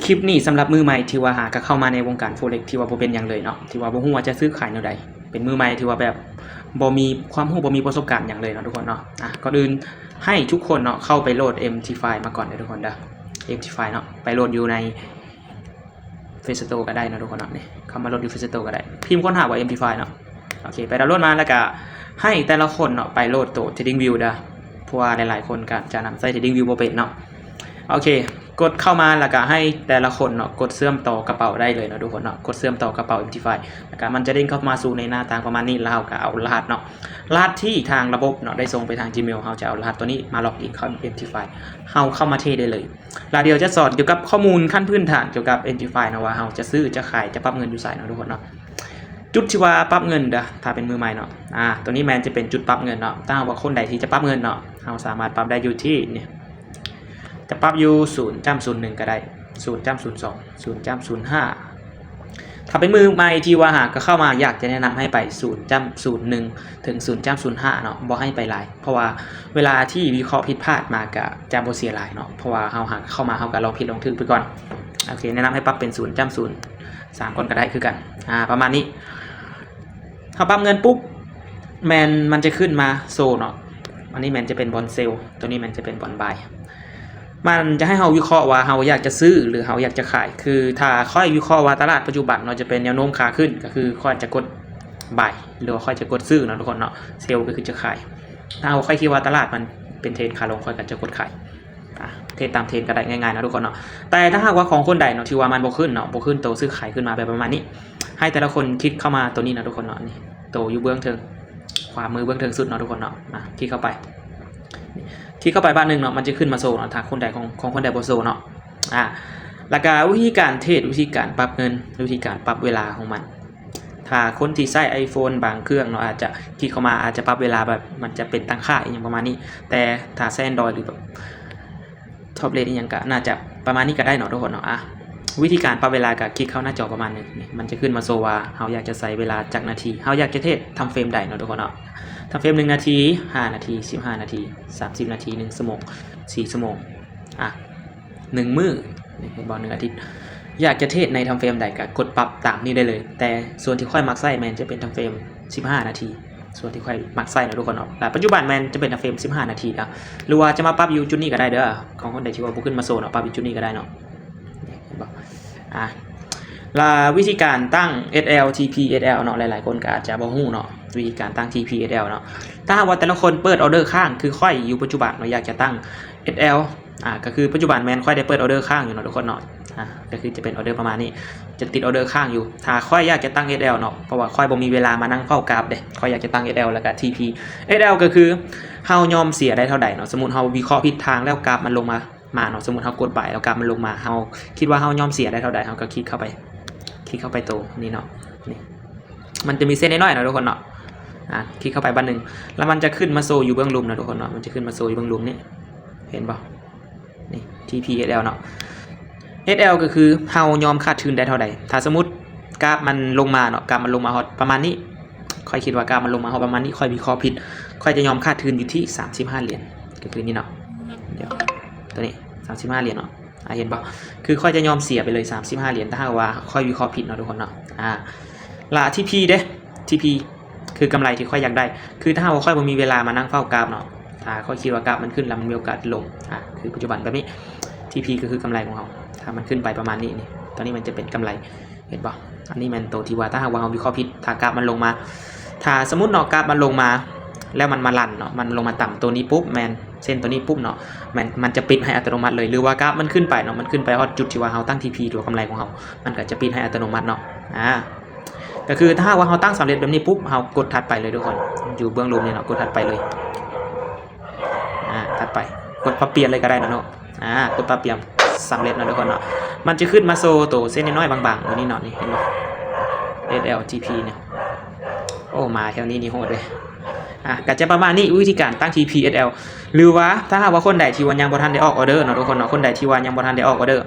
ຄລິບນີ້ສຳລັບມືໃໝ່ທີ່ວ່າຫາກະເຂົ້າມາໃນວົງການ Forex ທີ່ວ່າບໍ່ເປັນຫຍັງເລີຍເນາະ ທີ່ວ່າບໍ່ຮູ້ວ່າຈະຊື້ຂາຍແນວໃດ ເປັນມືໃໝ່ທີ່ວ່າແບບບໍ່ມີຄວາມຮູ້ ບໍ່ມີປະສົບການຫຍັງເລີຍເນາະທຸກຄົນເນາະ. ອາ ກ່ອນອື່ນໃຫ້ທຸກຄົນເນາະ ເຂົ້າໄປໂຫຼດ MT File ມາກ່ອນເດີທຸກຄົນເດີ MT File ເນາະ ໄປໂຫຼດຢູ່ໃນ Play Store ກໍໄດ້ເນາະທຸກຄົນເນາະ. ນີ້ ເຂົ້າມາໂຫຼດຢູ່ Play Store ກໍໄດ້ ພິມຄົ້ນຫາວ່າ MT File ເນາະ. ໂອເຄ ໄປດາວໂຫຼດມາ ແລ້ວກະໃຫ້ແຕ່ລະຄົນເນາະ ໄປໂຫຼດໂຕ TradingView ເດີ ເພາະວ່າຫຼາຍໆຄົນກໍອາດຈະນຳໃຊ້ TradingView ບໍ່ເປັນເນາະ. ໂອເຄ ກົດເຂົ້າມາ ແລ້ວກະໃຫ້ແຕ່ລະຄົນເນາະ ກົດເຊື່ອມຕໍ່ກະເປົາໄດ້ເລີຍເນາະທຸກຄົນເນາະ. ກົດເຊື່ອມຕໍ່ກະເປົາ MT File ແລ້ວກະມັນຈະເດ້ງເຂົ້າມາສູ່ໃນໜ້າຕ່າງປະມານນີ້ ແລ້ວເຮົາກະເອົາລະຫັດເນາະ ລະຫັດທີ່ທາງລະບົບເນາະ ໄດ້ສົ່ງໄປທາງ Gmail ເຮົາຈະເອົາລະຫັດໂຕນີ້ມາລັອກອິນເຂົ້າ MT File ເຮົາເຂົ້າມາເທຣດໄດ້ເລີຍ. ລະດຽວຈະສອນກ່ຽວກັບຂໍ້ມູນຂັ້ນພື້ນຖານກ່ຽວກັບ MT File ເນາະ ວ່າເຮົາຈະຊື້ຈະຂາຍຈະປັບເງິນຢູ່ໃສເນາະທຸກຄົນເນາະ. ຈຸດທີ່ວ່າປັບເງິນເດີ ຖ້າເປັນມືໃໝ່ເນາະ ອາ ໂຕນີ້ແມ່ນຈະເປັນຈຸດປັບເງິນເນາະ. ຖ້າຫາກວ່າຄົນໃດທີ່ຈະປັບເງິນເນາະ ເຮົາສາມາດປັບໄດ້ຢູ່ທີ່ນີ້ ຈະປັບຢູ່ສູນຈຸດສູນໜຶ່ງກໍໄດ້ ສູນຈຸດສູນສອງ ສູນຈຸດສູນຫ້າ. ຖ້າເປັນມືໃໝ່ທີ່ວ່າຫາກະເຂົ້າມາ ຢາກຈະແນະນຳໃຫ້ໄປສູນຈຸດສູນໜຶ່ງ ເຖິງສູນຈຸດສູນຫ້າເນາະ ບໍ່ໃຫ້ໄປຫຼາຍ ເພາະວ່າເວລາທີ່ວິເຄາະຜິດພາດມາກະຈະບໍ່ເສຍຫຼາຍເນາະ ເພາະວ່າເຮົາຫາກະເຂົ້າມາ ເຮົາກະລອງຜິດລອງຖືກໄປກ່ອນ. ໂອເຄ ແນະນຳໃຫ້ປັບເປັນສູນຈຸດສູນສາມກ່ອນກໍໄດ້ຄືກັນ ອາ ປະມານນີ້. ເຮົາປັບເງິນປຸບ ແມ່ນມັນຈະຂຶ້ນມາໂຊເນາະ ອັນນີ້ແມ່ນຈະເປັນບ່ອນເຊລ ໂຕນີ້ແມ່ນຈະເປັນບ່ອນບາຍ. ມັນຈະໃຫ້ເຮົາວິເຄາະວ່າເຮົາຢາກຈະຊື້ ຫຼືເຮົາຢາກຈະຂາຍ. ຄືຖ້າຂ້ອຍວິເຄາະວ່າຕະຫຼາດປັດຈຸບັນເນາະ ຈະເປັນແນວໂນ້ມຂາຂຶ້ນ ກໍຄືຂ້ອຍຈະກົດບາຍ ຫຼືວ່າຂ້ອຍຈະກົດຊື້ເນາະທຸກຄົນເນາະ. ເຊລກໍຄືຈະຂາຍ. ຖ້າເຮົາ ຂ້ອຍຄິດວ່າຕະຫຼາດມັນເປັນເທຣນຂາລົງ ຂ້ອຍກໍຈະກົດຂາຍ ອາ ເທຣດຕາມເທຣນກໍໄດ້ ງ່າຍໆເນາະທຸກຄົນເນາະ. ແຕ່ຖ້າຫາກວ່າຂອງຄົນໃດເນາະ ທີ່ວ່າມັນບໍ່ຂຶ້ນເນາະ ບໍ່ຂຶ້ນໂຕຊື້ຂາຍຂຶ້ນມາແບບປະມານນີ້ ໃຫ້ແຕ່ລະຄົນຄລິກເຂົ້າມາໂຕນີ້ເນາະທຸກຄົນເນາະ. ນີ້ ໂຕຢູ່ເບື້ອງເທິງ ຂວາມືເບື້ອງເທິງສຸດເນາະທຸກຄົນເນາະ. ມາ ຄລິກເຂົ້າໄປ ຄລິກເຂົ້າໄປບາດໜຶ່ງເນາະ ມັນຈະຂຶ້ນມາໂຊເນາະ. ຖ້າຄົນໃດຂອງ ຂອງຄົນໃດບໍ່ໂຊເນາະ ອາ ແລ້ວກະວິທີການເທຣດ ວິທີການປັບເງິນ ວິທີການປັບເວລາຂອງມັນ. ຖ້າຄົນທີ່ໃຊ້ iPhone ບາງເຄື່ອງເນາະ ອາດຈະຄລິກເຂົ້າມາ ອາດຈະປັບເວລາແບບມັນຈະເປັນຕັ້ງຄ່າອີ່ຫຍັງປະມານນີ້ ແຕ່ຖ້າໃຊ້ Android ຫຼືແບບ Tablet ອີ່ຫຍັງກະໜ້າຈະປະມານນີ້ກະໄດ້ເນາະທຸກຄົນເນາະ. ອາ ວິທີການປັບເວລາກະຄລິກເຂົ້າໜ້າຈໍປະມານນີ້ ນີ້ມັນຈະຂຶ້ນມາໂຊວ່າເຮົາຢາກຈະໃຊ້ເວລາຈັກນາທີ ເຮົາຢາກຈະເທຣດ time frame ໃດເນາະທຸກຄົນເນາະ. time frame ໜຶ່ງນາທີ ຫ້ານາທີ ສິບຫ້ານາທີ ສາມສິບນາທີ ໜຶ່ງຊົ່ວໂມງ ສີ່ຊົ່ວໂມງ ອາ ໜຶ່ງມື້ ນີ້ເຫັນບໍ່ ໜຶ່ງອາທິດ. ຢາກຈະເທຣດໃນ time frame ໃດກໍກົດປັບຕາມນີ້ໄດ້ເລີຍ ແຕ່ສ່ວນທີ່ຂ້ອຍມັກໃຊ້ແມ່ນຈະເປັນ time frame ສິບຫ້ານາທີ ສ່ວນທີ່ຂ້ອຍມັກໃຊ້ເນາະທຸກຄົນເນາະ. ແລະ ປັດຈຸບັນແມ່ນຈະເປັນ time frame ສິບຫ້ານາທີເນາະ ຫຼືວ່າຈະມາປັບຢູ່ຈຸດນີ້ກໍໄດ້ເດີ. ຂອງຄົນໃດທີ່ວ່າບໍ່ຂຶ້ນມາໂຊເນາະ ປັບຢູ່ຈຸດນີ້ກໍໄດ້ເນາະ ເຫັນບໍ່. ອາ ລະວິທີການຕັ້ງ SL TP SL ເນາະ ຫຼາຍໆຄົນກໍອາດຈະບໍ່ຮູ້ເນາະ ວິທີການຕັ້ງ TP SL ເນາະ. ຖ້າຫາກວ່າແຕ່ລະຄົນເປີດ order ຄ້າງ ຄືຂ້ອຍຢູ່ປັດຈຸບັນເນາະ ຢາກຈະຕັ້ງ SL ອາ ກໍຄືປັດຈຸບັນແມ່ນຂ້ອຍໄດ້ເປີດ order ຄ້າງຢູ່ເນາະທຸກຄົນເນາະ. ອາ ກໍຄືຈະເປັນ order ປະມານນີ້ ຈະຕິດ order ຄ້າງຢູ່. ຖ້າຂ້ອຍຢາກຈະຕັ້ງ SL ເນາະ ເພາະວ່າຂ້ອຍບໍ່ມີເວລາມານັ່ງເຝົ້າກາບເດ້ ຂ້ອຍຢາກຈະຕັ້ງ SL ແລ້ວກໍ TP. SL ກໍຄືເຮົາຍອມເສຍໄດ້ເທົ່າໃດເນາະ. ສົມມຸດເຮົາວິເຄາະຜິດທາງແລ້ວກາບມັນລົງມາ ມາເນາະ ສົມມຸດເຮົາກົດໄປແລ້ວກາບມັນລົງມາ ເຮົາຄິດວ່າເຮົາຍອມເສຍໄດ້ເທົ່າໃດ ເຮົາກໍຄລິກເຂົ້າໄປ ຄລິກເຂົ້າໄປໂຕນີ້ເນາະ. ນີ້ ມັນຈະມີເສັ້ນນ້ອຍໆເນາະທຸກຄົນເນາະ. ອາ ຄລິກເຂົ້າໄປບາດໜຶ່ງ ແລ້ວມັນຈະຂຶ້ນມາໂຊຢູ່ເບື້ອງລຸ່ມເນາະທຸກຄົນເນາະ ມັນຈະຂຶ້ນມາໂຊຢູ່ເບື້ອງລຸ່ມນີ້ ເຫັນບໍ່ ນີ້ TP SL ເນາະ. SL ກໍຄືເຮົາຍອມຂາດທຶນໄດ້ເທົ່າໃດ. ຖ້າສົມມຸດກາບມັນລົງມາເນາະ ກາບມັນລົງມາຮອດປະມານນີ້ ຂ້ອຍຄິດວ່າກາບມັນລົງມາຮອດປະມານນີ້ ຂ້ອຍວິເຄາະຜິດ ຂ້ອຍຈະຍອມຂາດທຶນຢູ່ທີ່ສາມສິບຫ້າຫຼຽນ ກໍຄືນີ້ເນາະ. ດຽວ ໂຕນີ້ ສາມສິບຫ້າຫຼຽນເນາະ. ອາ ເຫັນບໍ່ ຄືຂ້ອຍຈະຍອມເສຍໄປເລີຍສາມສິບຫ້າຫຼຽນ ຖ້າຫາກວ່າຂ້ອຍວິເຄາະຜິດເນາະທຸກຄົນເນາະ. ອາ ລະ TP ເດ້ TP ຄືກຳໄລທີ່ຂ້ອຍຢາກໄດ້ ຄືຖ້າຫາກວ່າຂ້ອຍບໍ່ມີເວລາມານັ່ງເຝົ້າກາບເນາະ ຖ້າຂ້ອຍຄິດວ່າກາບມັນຂຶ້ນແລ້ວມັນມີໂອກາດລົງ ອາ ຄືປັດຈຸບັນແບບນີ້ TP ກໍຄືກຳໄລຂອງເຮົາ ຖ້າມັນຂຶ້ນໄປປະມານນີ້ ນີ້ ຕອນນີ້ມັນຈະເປັນກຳໄລ ເຫັນບໍ່. ອັນນີ້ແມ່ນໂຕທີ່ວ່າ ຖ້າຫາກວ່າເຮົາວິເຄາະຜິດ ຖ້າກາບມັນລົງມາ ຖ້າສົມມຸດເນາະ ກາບມັນລົງມາ ແລ້ວມັນມາລັນເນາະ ມັນລົງມາຕຳໂຕນີ້ປຸບ ແມ່ນເສັ້ນໂຕນີ້ປຸບເນາະ ແມ່ນມັນຈະປິດໃຫ້ອັດຕະໂນມັດເລີຍ. ຫຼືວ່າກາບມັນຂຶ້ນໄປເນາະ ມັນຂຶ້ນໄປຮອດຈຸດທີ່ວ່າເຮົາຕັ້ງ TP ຫຼືວ່າກຳໄລຂອງເຮົາ ມັນກໍຈະປິດໃຫ້ອັດຕະໂນມັດເນາະ. ອາ ກໍຄືຖ້າຫາກວ່າເຮົາຕັ້ງສຳເລັດແບບນີ້ປຸບ ເຮົາກົດຖັດໄປເລີຍທຸກຄົນ ຢູ່ເບື້ອງລຸ່ມນີ້ເນາະ ກົດຖັດໄປເລີຍ. ອາ ຖັດໄປ ກົດປັບປ່ຽນເລີຍກໍໄດ້ເນາະ. ອາ ກົດປັບປ່ຽນສຳເລັດເນາະທຸກຄົນເນາະ. ມັນຈະຂຶ້ນມາໂຊໂຕເສັ້ນນ້ອຍໆບາງໆຕົວນີ້ເນາະ ນີ້ເຫັນບໍ່ SL TP ນີ້. ໂອ້ ມາແຖວນີ້ນີ້ໂຫດເດ້. ອາ ກໍຈະປະມານນີ້ ວິທີການຕັ້ງ TP SL ຫຼືວ່າຖ້າຫາກວ່າຄົນໃດທີ່ວ່າຍັງບໍ່ທັນໄດ້ອອກອອເດີເນາະທຸກຄົນເນາະ ຄົນໃດທີ່ວ່າຍັງບໍ່ທັນໄດ້ອອກອອເດີ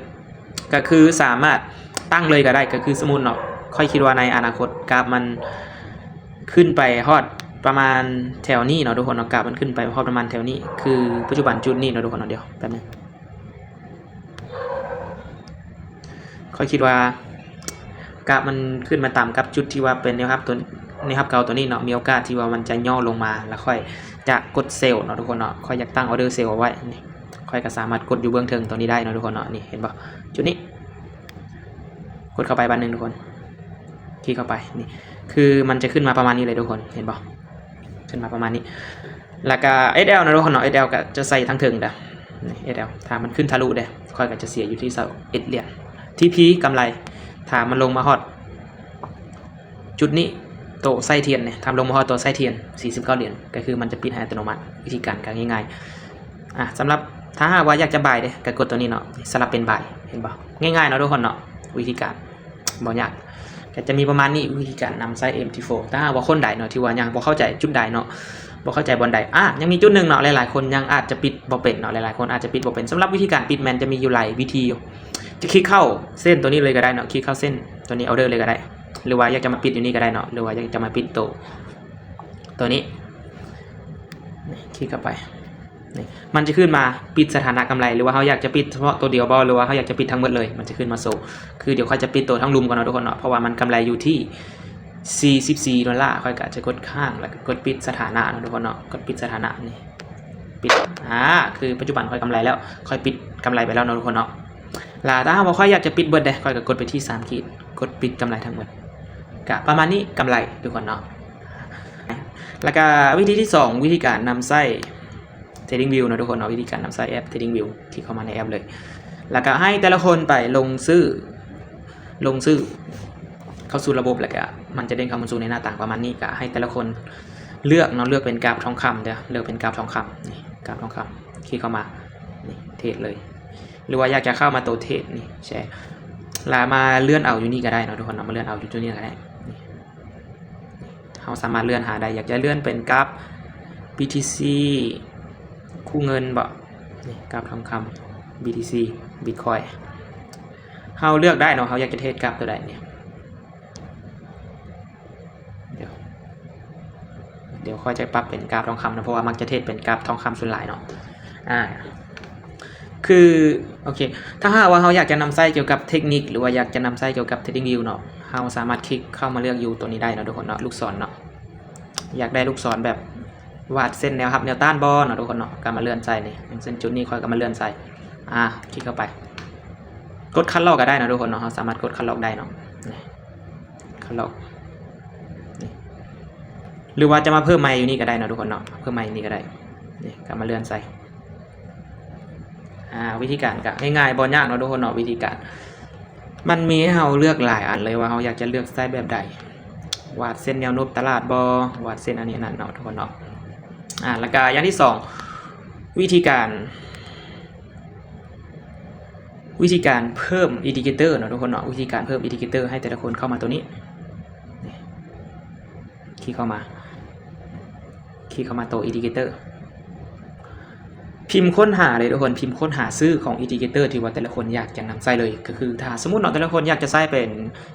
ກໍຄືສາມາດຕັ້ງເລີຍກໍໄດ້. ກໍຄືສົມມຸດເນາະ ຂ້ອຍຄິດວ່າໃນອະນາຄົດກາບມັນຂຶ້ນໄປຮອດປະມານແຖວນີ້ເນາະທຸກຄົນເນາະ ກາບມັນຂຶ້ນໄປຮອດປະມານແຖວນີ້ ຄືປັດຈຸບັນຈຸດນີ້ເນາະທຸກຄົນເນາະ. ດຽວແປັບໜຶ່ງ ຂ້ອຍຄິດວ່າກາບມັນຂຶ້ນມາຕາມກັບຈຸດທີ່ວ່າເປັນແນວຮັບຕົວ ແນວຮັບເກົ່າຕົວນີ້ເນາະ, ມີໂອກາດທີ່ວ່າມັນຈະຫຍໍ້ລົງມາ ແລ້ວຂ້ອຍຈະກົດເຊວເນາະທຸກຄົນເນາະ. ຂ້ອຍຢາກຕັ້ງອໍເດີເຊວເອົາໄວ້ນີ້, ຂ້ອຍກໍສາມາດກົດຢູ່ເບື້ອງເທິງຕົວນີ້ໄດ້ເນາະທຸກຄົນເນາະ. ນີ້ເຫັນບໍ່? ຈຸດນີ້ ກົດເຂົ້າໄປບາດໜຶ່ງທຸກຄົນ, ຄລິກເຂົ້າໄປ. ນີ້ຄືມັນຈະຂຶ້ນມາປະມານນີ້ເລີຍທຸກຄົນ, ເຫັນບໍ່? ຂຶ້ນມາປະມານນີ້. ແລ້ວກະ ເອສແອລ ເນາະທຸກຄົນເນາະ, ເອສແອລ ກະຈະໃສ່ທາງເທິງເດີ້. ນີ້ ເອສແອລ ຖ້າມັນຂຶ້ນທະລຸເດ້ ຂ້ອຍກະຈະເສຍຢູ່ທີ່ຊາວເອັດຫຼຽນ. ທີພີ ກຳໄລ ຖ້າມັນລົງມາຮອດຈຸດນີ້ ໂຕໄສ້ທຽນນີ້ ຖ້າມັນລົງມາຮອດໂຕໄສ້ທຽນ ສີ່ສິບເກົ້າຫຼຽນ ກະຄືມັນຈະປິດໃຫ້ອັດຕະໂນມັດ. ວິທີການກະງ່າຍໆ. ອ່າ ສຳລັບ ຖ້າຫາກວ່າຢາກຈະບາຍເດ້ ກະກົດໂຕນີ້ເນາະ, ສະຫຼັບເປັນບາຍ. ເຫັນບໍ່? ງ່າຍໆເນາະທຸກຄົນເນາະ, ວິທີການ ບໍ່ຍາກ. ກະຈະມີປະມານນີ້ ວິທີການນຳໃຊ້ ເອັມທີໂຟ. ຖ້າຫາກວ່າຄົນໃດເນາະ ທີ່ວ່າຍັງບໍ່ເຂົ້າໃຈຈຸດໃດເນາະ, ບໍ່ເຂົ້າໃຈບ່ອນໃດ, ອ່າ ຍັງມີຈຸດໜຶ່ງເນາະ ຫຼາຍໆຄົນຍັງອາດຈະປິດບໍ່ເປັນເນາະ, ຫຼາຍໆຄົນອາດຈະປິດບໍ່ເປັນ. ສຳລັບວິທີການປິດແມ່ນຈະມີຢູ່ຫຼາຍວິທີຢູ່. ຈະຄລິກເຂົ້າເສັ້ນຕົວນີ້ເລີຍກໍໄດ້ເນາະ, ຄລິກເຂົ້າເສັ້ນຕົວນີ້ ອໍເດີເລີຍກໍໄດ້, ຫຼືວ່າຢາກຈະມາປິດຢູ່ນີ້ກໍໄດ້ເນາະ, ຫຼືວ່າຢາກຈະມາປິດໂຕ ຕົວນີ້ ນີ້ ຄລິກເຂົ້າໄປ. ນີ້ ມັນຈະຂຶ້ນມາປິດສະຖານະກຳໄລ ຫຼືວ່າເຮົາຢາກຈະປິດສະເພາະໂຕດຽວບໍ່ ຫຼືວ່າເຮົາຢາກຈະປິດທັງໝົດເລີຍ ມັນຈະຂຶ້ນມາໂຊ. ຄືດຽວຂ້ອຍຈະປິດໂຕທັງລຸ່ມກ່ອນເນາະທຸກຄົນເນາະ, ເພາະວ່າມັນກຳໄລຢູ່ທີ່ສີ່ສິບສີ່ໂດລາ. ຂ້ອຍກະຈະກົດຄ້າງ ແລ້ວກະກົດປິດສະຖານະເນາະທຸກຄົນເນາະ, ກົດປິດສະຖານະນີ້ ປິດ. ອ່າ ຄືປັດຈຸບັນຂ້ອຍກຳໄລແລ້ວ, ຂ້ອຍປິດກຳໄລໄປແລ້ວເນາະທຸກຄົນເນາະ. ແລ້ວຖ້າຫາກວ່າຂ້ອຍຢາກຈະປິດເບິດເດ້ ຂ້ອຍກະກົດໄປທີ່ສາມຂີດ ກົດປິດກຳໄລທັງໝົດ. ກະປະມານນີ້ ກຳໄລທຸກຄົນເນາະ. ແລ້ວກະວິທີທີສອງ ວິທີການນຳໃຊ້ Trading View ເນາະທຸກຄົນເນາະ, ວິທີການນຳໃຊ້ແອັບ Trading View ຄລິກເຂົ້າມາໃນແອັບເລີຍ. ແລ້ວກະໃຫ້ແຕ່ລະຄົນໄປລົງຊື່ ລົງຊື່ເຂົ້າສູ່ລະບົບ ແລ້ວກະມັນຈະເດ້ງເຂົ້າມາສູ່ໃນໜ້າຕ່າງປະມານນີ້. ກະໃຫ້ແຕ່ລະຄົນເລືອກເນາະ, ເລືອກເປັນກາບທອງຄຳເດີ້, ເລືອກເປັນກາບທອງຄຳ. ນີ້ ກາບທອງຄຳ ຄລິກເຂົ້າມາ ນີ້ ເທຣດເລີຍ. ຫຼືວ່າຢາກຈະເຂົ້າມາໂຕເທຣດນີ້ ແຊ ລະມາເລື່ອນເອົາຢູ່ນີ້ກໍໄດ້ເນາະທຸກຄົນເນາະ, ມາເລື່ອນເອົາຢູ່ຈຸດນີ້ກໍໄດ້. ນີ້ ເຮົາສາມາດເລື່ອນຫາໄດ້, ຢາກຈະເລື່ອນເປັນກາບ ບີທີຊີ ຄູ່ເງິນບໍ? ນີ້ ກາບທອງຄຳ ບີທີຊີ ບິດຄອຍ ເຮົາເລືອກໄດ້ເນາະ, ເຮົາຢາກຈະເທຣດກາບຕົວໃດນີ້. ດຽວ ດຽວຂ້ອຍຈະປັບເປັນກາບທອງຄຳເນາະ, ເພາະວ່າມັກຈະເທຣດເປັນກາບທອງຄຳສ່ວນຫຼາຍເນາະ. ອ່າ ຄື ໂອເຄ ຖ້າຫາກວ່າເຮົາຢາກຈະນຳໃຊ້ກ່ຽວກັບເທັກນິກ ຫຼືວ່າຢາກຈະນຳໃຊ້ກ່ຽວກັບ Trading View ເນາະ, ເຮົາສາມາດຄລິກເຂົ້າມາເລືອກຢູ່ຕົວນີ້ໄດ້ເນາະທຸກຄົນເນາະ, ລູກສອນເນາະ. ຢາກໄດ້ລູກສອນແບບວາດເສັ້ນແນວຮັບແນວຕ້ານບໍ່ເນາະທຸກຄົນເນາະ, ກະມາເລື່ອນໃສ່ນີ້. ຢ່າງເຊັ່ນຈຸດນີ້ ຂ້ອຍກະມາເລື່ອນໃສ່. ອ່າ ຄລິກເຂົ້າໄປ. ກົດຄັດລອກກະໄດ້ເນາະທຸກຄົນເນາະ, ເຮົາສາມາດກົດຄັດລອກໄດ້ເນາະ. ນີ້ ຄັດລອກ ນີ້ ຫຼືວ່າຈະມາເພີ່ມໃໝ່ຢູ່ນີ້ກະໄດ້ເນາະທຸກຄົນເນາະ, ເພີ່ມໃໝ່ຢູ່ນີ້ກະໄດ້. ນີ້ ກະມາເລື່ອນໃສ່. ອ່າ ວິທີການກະງ່າຍໆ ບໍ່ຍາກເນາະທຸກຄົນເນາະ. ວິທີການມັນມີໃຫ້ເຮົາເລືອກຫຼາຍອັນເລີຍ ວ່າເຮົາຢາກຈະເລືອກໃຊ້ແບບໃດ, ວາດເສັ້ນແນວໂນ້ມຕະຫຼາດບໍ່, ວາດເສັ້ນອັນນີ້ອັນນັ້ນເນາະທຸກຄົນເນາະ. ອ່າ ແລ້ວກະຢ່າງທີສອງ ວິທີການ ວິທີການເພີ່ມອິນດິເຄເຕີເນາະທຸກຄົນເນາະ, ວິທີການເພີ່ມອິນດິເຄເຕີໃຫ້ແຕ່ລະຄົນເຂົ້າມາໂຕນີ້. ນີ້ ຄລິກເຂົ້າມາ ຄລິກເຂົ້າມາໂຕອິນດິເຄເຕີ ພິມຄົ້ນຫາເລີຍທຸກຄົນ, ພິມຄົ້ນຫາຊື່ຂອງອິນດິເຄເຕີທີ່ວ່າແຕ່ລະຄົນຢາກຈະນຳໃຊ້ເລີຍ. ກະຄືຖ້າສົມມຸດເນາະ ແຕ່ລະຄົນຢາກຈະໃຊ້ເປັນ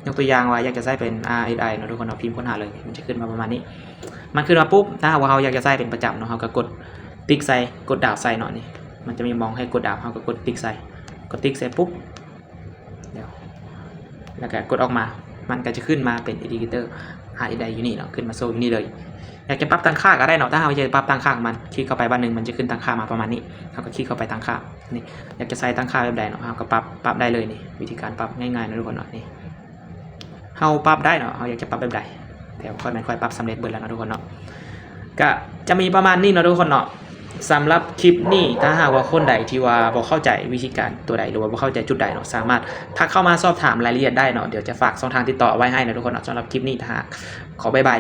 ຍົກຕົວຢ່າງວ່າຢາກຈະໃຊ້ເປັນ ອາ ເອັສ ໄອ ເນາະທຸກຄົນເນາະ, ພິມຄົ້ນຫາເລີຍ ມັນຈະຂຶ້ນມາປະມານນີ້. ມັນຂຶ້ນມາປຸບ ຖ້າຫາກວ່າເຮົາຢາກຈະໃຊ້ເປັນປະຈຳເນາະ ເຮົາກະກົດຕິກໃສ່ ກົດດາວໃສ່ເນາະ. ນີ້ ມັນຈະມີໝ່ອງໃຫ້ກົດດາວ ເຮົາກະກົດຕິກໃສ່ ກົດຕິກໃສ່ປຸບ ດຽວ ແລ້ວກະກົດອອກມາ ມັນກະຈະຂຶ້ນມາເປັນອິນດິເຄເຕີ ອາ ເອັສ ໄອ ຢູ່ນີ້ເນາະ, ຂຶ້ນມາໂຊຢູ່ນີ້ເລີຍ. ຢາກຈະປັບຕັ້ງຄ່າກະໄດ້ເນາະ, ຖ້າເຮົາຢາກຈະປັບຕັ້ງຄ່າຂອງມັນ ຄລິກເຂົ້າໄປບາດໜຶ່ງ ມັນຈະຂຶ້ນຕັ້ງຄ່າມາປະມານນີ້, ເຮົາກະຄລິກເຂົ້າໄປຕັ້ງຄ່າ. ນີ້ ຢາກຈະໃສ່ຕັ້ງຄ່າແບບໃດເນາະ ເຮົາກະປັບ ປັບໄດ້ເລີຍ. ນີ້ ວິທີການປັບງ່າຍໆເນາະທຸກຄົນເນາະ. ນີ້ ເຮົາປັບໄດ້ເນາະ, ເຮົາຢາກຈະປັບແບບໃດ. ແຕ່ຂ້ອຍແມ່ນຂ້ອຍປັບສຳເລັດເບິດແລ້ວເນາະທຸກຄົນເນາະ. ກະຈະມີປະມານນີ້ເນາະທຸກຄົນເນາະ. ສຳລັບຄລິບນີ້ ຖ້າຫາກວ່າຄົນໃດທີ່ວ່າບໍ່ເຂົ້າໃຈວິທີການຕົວໃດ ຫຼືວ່າບໍ່ເຂົ້າໃຈຈຸດໃດເນາະ ສາມາດທັກເຂົ້າມາສອບຖາມລາຍລະອຽດໄດ້ເນາະ, ດຽວຈະຝາກຊ່ອງທາງຕິດຕໍ່ໄວ້ໃຫ້ເນາະທຸກຄົນເນາະ. ສຳລັບຄລິບນີ້ ຖ້າຫາກ ຂໍບາຍບາຍ